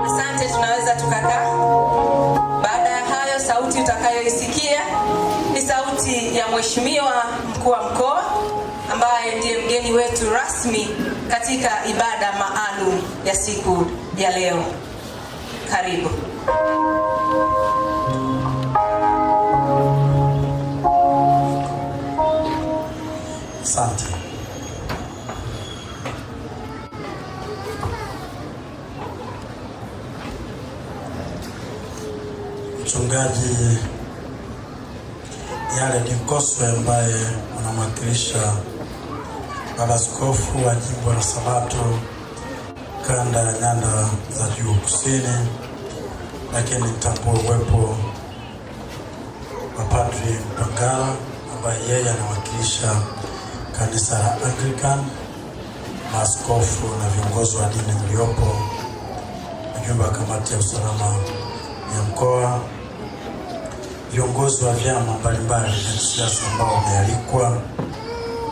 Asante, tunaweza tukakaa. Baada ya hayo, sauti utakayoisikia ni sauti ya Mheshimiwa Mkuu wa Mkoa ambaye ndiye mgeni wetu rasmi katika ibada maalum ya siku ya leo. Karibu. Asante. Mchungaji Yared Nkoswe ambaye unamwakilisha Baba Askofu wa Jimbo la Sabato kanda ya Nyanda za Juu Kusini, lakini nitambue uwepo wa Padri Mpangala ambaye yeye anawakilisha kanisa la Anglican, maaskofu na viongozi wa dini mliopo, wajumbe wa kamati ya usalama ya mkoa, viongozi wa vyama mbalimbali vya kisiasa ambao wamealikwa,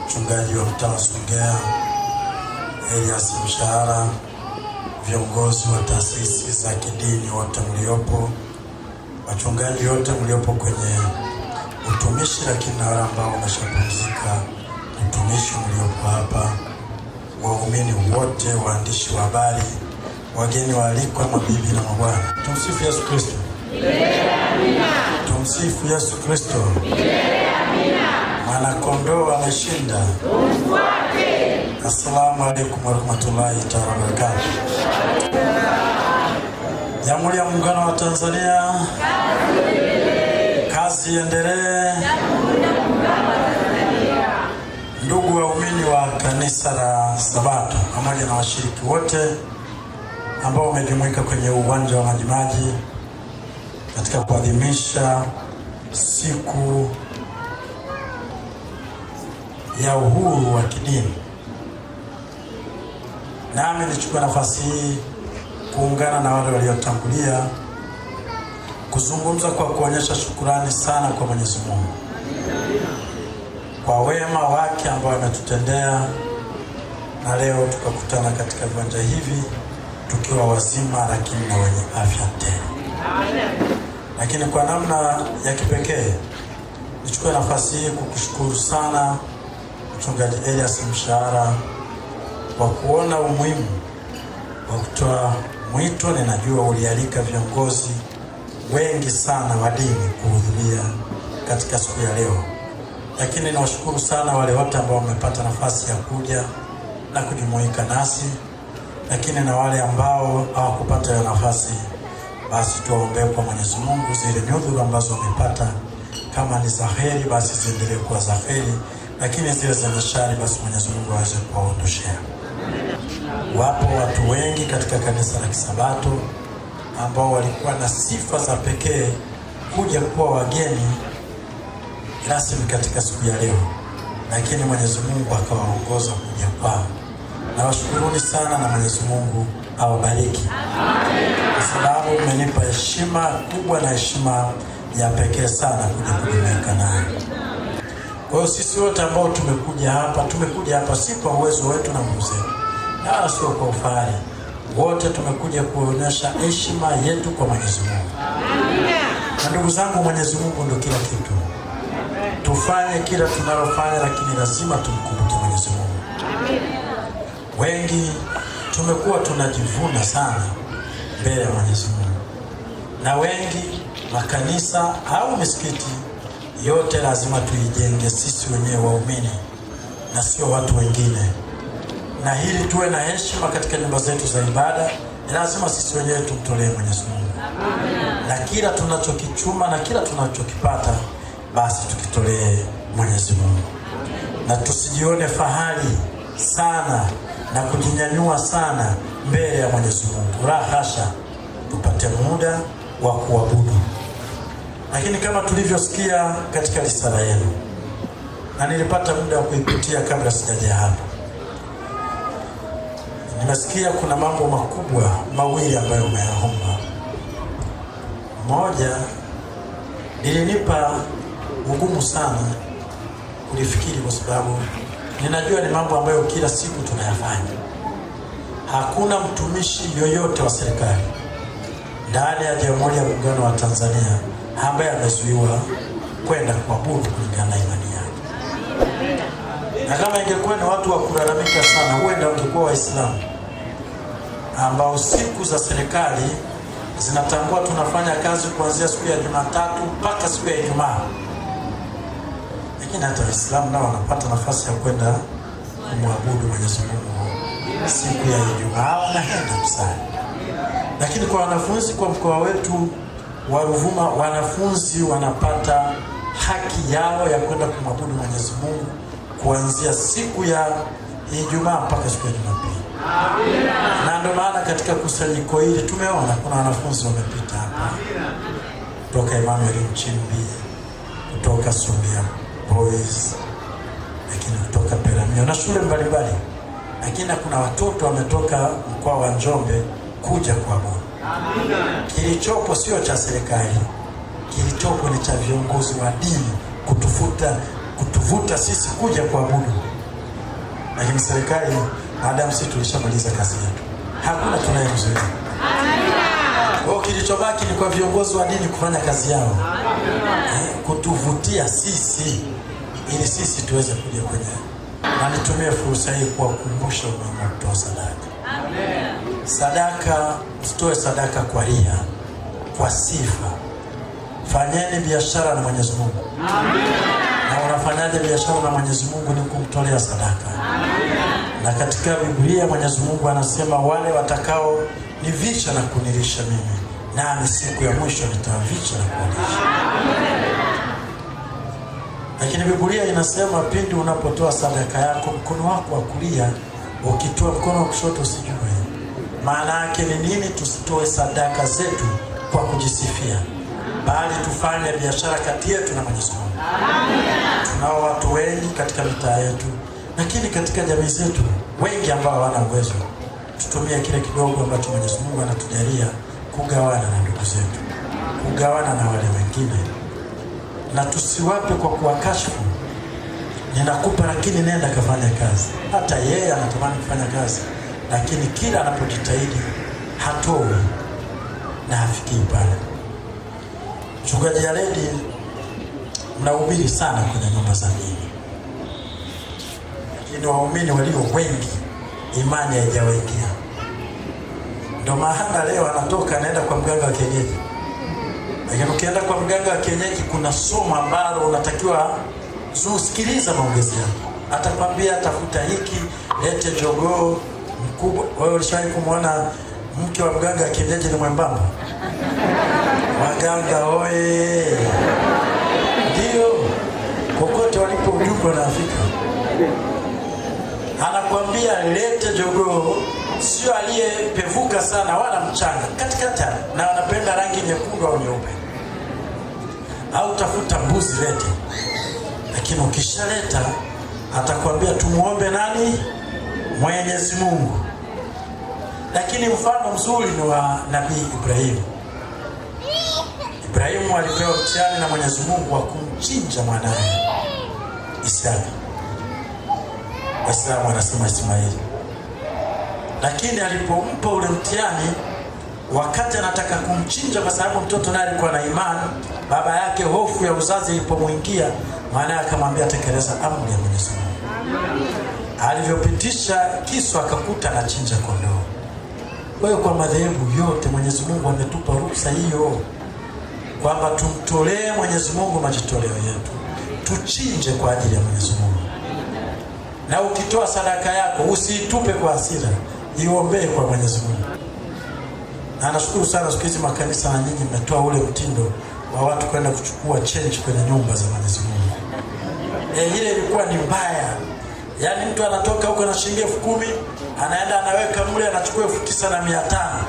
mchungaji wa mtaa wa Songea Elias Mshahara, viongozi wa taasisi za kidini wote mliopo, wachungaji wote mliopo kwenye utumishi, lakini na wale ambao wameshapumzika utumishi mliopo hapa, waumini wote, waandishi wa habari, wageni waalikwa, mabibi na mabwana, tumsifu Yesu Kristo. Tumsifu Yesu Kristo. Mwanakondoo ameshinda. Assalamu alaikum warahmatullahi taala wabarakatuh. Jamhuri ya Muungano wa Tanzania, kazi iendelee. Ndugu waumini wa kanisa la Sabato pamoja na washiriki wote ambao wamejumuika kwenye uwanja wa Majimaji katika kuadhimisha siku ya uhuru wa kidini, nami nichukue nafasi hii kuungana na wale waliotangulia kuzungumza kwa kuonyesha shukurani sana kwa Mwenyezi Mungu kwa wema wake ambao ametutendea na leo tukakutana katika viwanja hivi tukiwa wazima, lakini na wenye afya tele. Lakini kwa namna ya kipekee nichukue nafasi hii kukushukuru sana Mchungaji Elias Mshahara kwa kuona umuhimu wa kutoa mwito. Ninajua ulialika viongozi wengi sana wa dini kuhudhuria katika siku ya leo, lakini nawashukuru sana wale wote ambao wamepata nafasi ya kuja na kujumuika nasi, lakini na wale ambao hawakupata hiyo nafasi, basi tuwaombee kwa Mwenyezi Mungu zile nyudhuru ambazo wamepata, kama ni za heri basi ziendelee kuwa za heri, lakini zile zenye shari basi Mwenyezi Mungu aweze kuwaondoshea. Wapo watu wengi katika kanisa la Kisabato ambao walikuwa na sifa za pekee kuja kuwa wageni rasmi katika siku ya leo, lakini Mwenyezi Mungu akawaongoza kuja kwao. Nawashukuruni sana na Mwenyezi Mungu awabariki, kwa sababu mmenipa heshima kubwa na heshima ya pekee sana kuja kujumuika naye. Kwa hiyo sisi wote ambao tumekuja hapa, tumekuja hapa si kwa uwezo wetu na nguvu zetu, na wala sio kwa ufahari. Wote tumekuja kuonyesha heshima yetu kwa Mwenyezi Mungu. Na ndugu zangu, Mwenyezi Mungu ndio kila kitu. Tufanye kila tunalofanya, lakini lazima tumkumbuke Mwenyezi Mungu. Wengi tumekuwa tunajivuna sana mbele ya Mwenyezi Mungu, na wengi makanisa au misikiti yote lazima tuijenge sisi wenyewe waumini na sio watu wengine, na hili tuwe na heshima katika nyumba zetu za ibada, ni lazima sisi wenyewe tumtolee Mwenyezi Mungu, na kila tunachokichuma na kila tunachokipata basi tukitolee Mwenyezi Mungu, na tusijione fahari sana na kujinyanyua sana mbele ya Mwenyezi Mungu. La hasha, tupate muda wa kuabudu. Lakini kama tulivyosikia katika risala yenu, na nilipata muda wa kuipitia kabla sijaja hapa, nimesikia kuna mambo makubwa mawili ambayo umeyaomba. Moja lilinipa ugumu sana kulifikiri, kwa sababu ninajua ni mambo ambayo kila siku tunayafanya. Hakuna mtumishi yoyote wa serikali ndani ya Jamhuri ya Muungano wa Tanzania ambaye amezuiwa kwenda kuabudu kulingana na imani yake. Na kama ingekuwa ni watu wa kulalamika sana, huenda wangekuwa Waislamu ambao siku za serikali zinatambua tunafanya kazi kuanzia siku ya Jumatatu mpaka siku ya Ijumaa, lakini hata Waislamu nao wanapata nafasi ya kwenda kumwabudu Mwenyezi Mungu siku ya Ijumaa, wanaenda kusali. Lakini kwa wanafunzi, kwa mkoa wetu wa Ruvuma, wanafunzi wanapata haki yao ya kwenda kumwabudu Mwenyezi Mungu kuanzia siku ya Ijumaa mpaka siku ya Jumapili. Na ndio maana katika kusanyiko hili tumeona kuna wanafunzi wamepita hapa kutoka Emmanuel Nchimbi, kutoka Songea Boys, lakini kutoka Peramiho na shule mbalimbali, lakini kuna watoto wametoka mkoa wa Njombe kuja kuabudu. Kilichopo sio cha serikali, kilichopo ni cha viongozi wa dini kutuvuta sisi kuja kuabudu, lakini serikali, maadamu sisi tulishamaliza kazi yetu, hakuna tunayemzuia. Kwa hiyo kilichobaki ni kwa viongozi wa dini kufanya kazi yao, kutuvutia sisi ili sisi tuweze kuja kwenye. Na nitumie fursa hii kuwakumbusha umuhimu wa kutoa sadaka. Sadaka, usitoe sadaka kwa ria, kwa sifa. Fanyeni biashara na Mwenyezi Mungu. Na unafanyaje biashara na Mwenyezi Mungu? Ni kumtolea sadaka. Na katika Biblia Mwenyezi Mungu anasema wale watakao nivisha na kunilisha mimi, nami siku ya mwisho nitawavisha na kuwalisha. Lakini Biblia inasema pindi unapotoa sadaka yako, mkono wako wa kulia ukitoa, mkono wa kushoto usijue. Maana yake ni nini? Tusitoe sadaka zetu kwa kujisifia, bali tufanye biashara kati yetu na Mwenyezi Mungu. Tunao watu wengi katika mitaa yetu, lakini katika jamii zetu wengi ambao hawana uwezo. Tutumie kile kidogo ambacho Mwenyezi Mungu anatujalia kugawana na ndugu zetu, kugawana na wale wengine, na tusiwape kwa kuwakashfu, ninakupa lakini nenda kafanya kazi. Hata yeye anatamani kufanya kazi, lakini kila anapojitahidi hatoi na hafikii pale. Mchungaji Yaredi, mnahubiri sana kwenye nyumba za dini, lakini waumini walio wengi imani haijawaingia. Ndio maana leo anatoka anaenda kwa mganga wa kienyeji. Lakini ukienda kwa mganga wa kienyeji kuna somo ambalo unatakiwa usikiliza maongezi yake. Atakwambia tafuta hiki, lete jogoo mkubwa. Wewe ulishawahi kumwona mke wa mganga wa kienyeji ni mwembamba? Waganga oye! Ndio, kokote walipo ujumbe wanafika. Anakuambia lete jogoo, sio aliyepevuka sana wala mchanga, katikati, na wanapenda rangi nyekundu au nyeupe, au tafuta mbuzi lete. Lakini ukishaleta atakwambia tumuombe nani? Mwenyezi Mungu. Lakini mfano mzuri ni wa Nabii Ibrahimu. Ibrahimu alipewa mtihani na Mwenyezi Mungu wa kumchinja mwanae Isaka. Waislamu wanasema Ismaili. Lakini alipompa ule mtihani, wakati anataka kumchinja, kwa sababu mtoto naye alikuwa na imani, baba yake hofu ya uzazi ilipomwingia, mwanae akamwambia tekeleza amri ya Mwenyezi Mungu. Alivyopitisha kisu akakuta anachinja kondoo. Kwa hiyo kwa madhehebu yote Mwenyezi Mungu ametupa ruhusa hiyo kwamba tumtolee Mwenyezi Mungu majitoleo yetu, tuchinje kwa ajili ya Mwenyezi Mungu. Na ukitoa sadaka yako usiitupe kwa hasira, iombee kwa Mwenyezi Mungu. Na nashukuru sana siku hizi makanisa na nyinyi mmetoa ule mtindo wa watu kwenda kuchukua change kwenye nyumba za Mwenyezi Mungu. Ile ilikuwa ni mbaya. Yaani mtu anatoka huko na shilingi 10,000, anaenda anaweka mle, anachukua 9,500.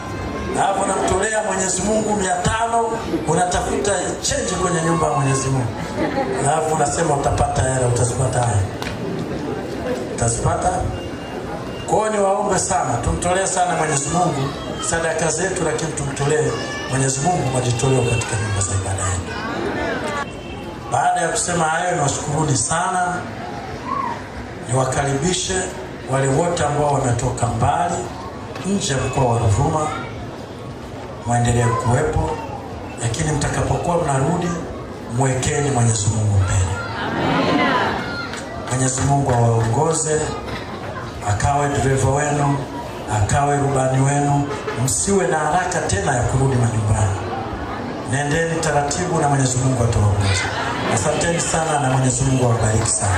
Alafu unamtolea Mwenyezi Mungu 500, unatafuta change kwenye nyumba ya Mwenyezi Mungu. Alafu unasema utapata hela, utazipata haya. Utazipata? Kwa hiyo niwaombe sana, tumtolee sana Mwenyezi Mungu sadaka zetu, lakini tumtolee Mwenyezi Mungu majitoleo katika nyumba za ibada yetu. Baada ya kusema hayo, niwashukuruni sana, niwakaribishe wale wote ambao wametoka mbali nje ya mkoa wa Ruvuma, mwendelee kuwepo, lakini mtakapokuwa mnarudi, mwekeni Mwenyezi Mungu mbele. Mwenyezi Mungu awaongoze, akawe dereva wenu, akawe rubani wenu. Msiwe na haraka tena ya kurudi manyumbani, nendeni taratibu na Mwenyezi Mungu atawaongoza. Asanteni sana na Mwenyezi Mungu awabariki sana.